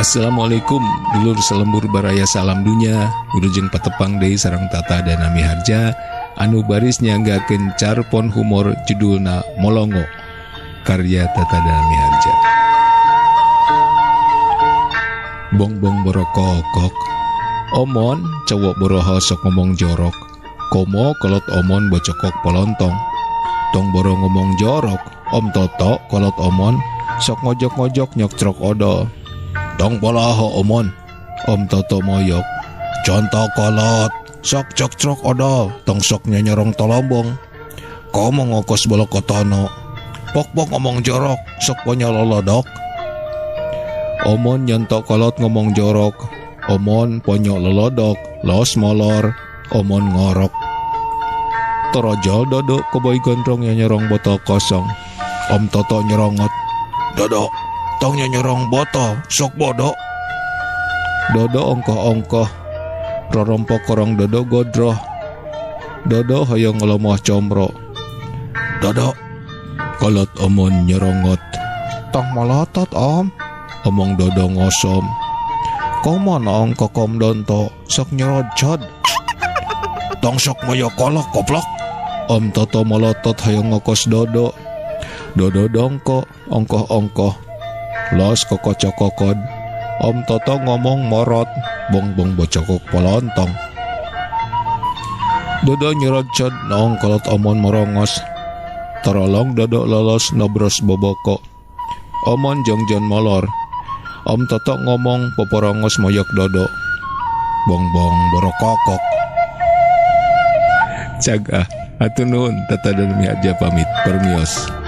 Assalamualaikum dulur selembur baraya salam dunya wilujeng patepang deui sareng Tata Dana Miharja anu baris nyanggakeun carpon humor judulna Molongo karya Tata Dana Miharja. Bongbong borokokok Omon cowok boroho sok ngomong jorok komo kolot omon bocokok polontong tong boro ngomong jorok Om Toto kolot omon sok ngojok-ngojok nyokcrok odol tong bolaho omon Om Toto moyok contoh kolot sok cokcrok odol tong sok nyonyorong tolombong komo ngokos bolokotono pok-pok ngomong jorok sok ponyololodok Omon nyontok kolot ngomong jorok Omon ponyok lelodok los molor Omon ngorok torojol Dodo koboi gondrong nyorong botol kosong Om Toto nyerongot Dodo tong nyorong botol sok bodoh Dodo ongkoh-ongkoh rorompok korong Dodo godroh Dodo hoyong ngelomoh comro Dodo kolot Omon nyerongot tong molotot Om omong Dodo ngosom komo noong kokom donto sok nyerodcod tong sok moyo kolok koplok Om Toto molotot hoyong ngokos Dodo Dodo dongko ongkoh-ongkoh los kokocokokod Om Toto ngomong morot bongbong bocokok polontong Dodo nyerodcod noong kolot Omon morongos torolong Dodo lolos nobros boboko Omon jongjon molor Om Toto ngomong poporongos moyok Dodo bongbong borokokok Cagah hatur nuhun Tata dan Miharja pamit permios.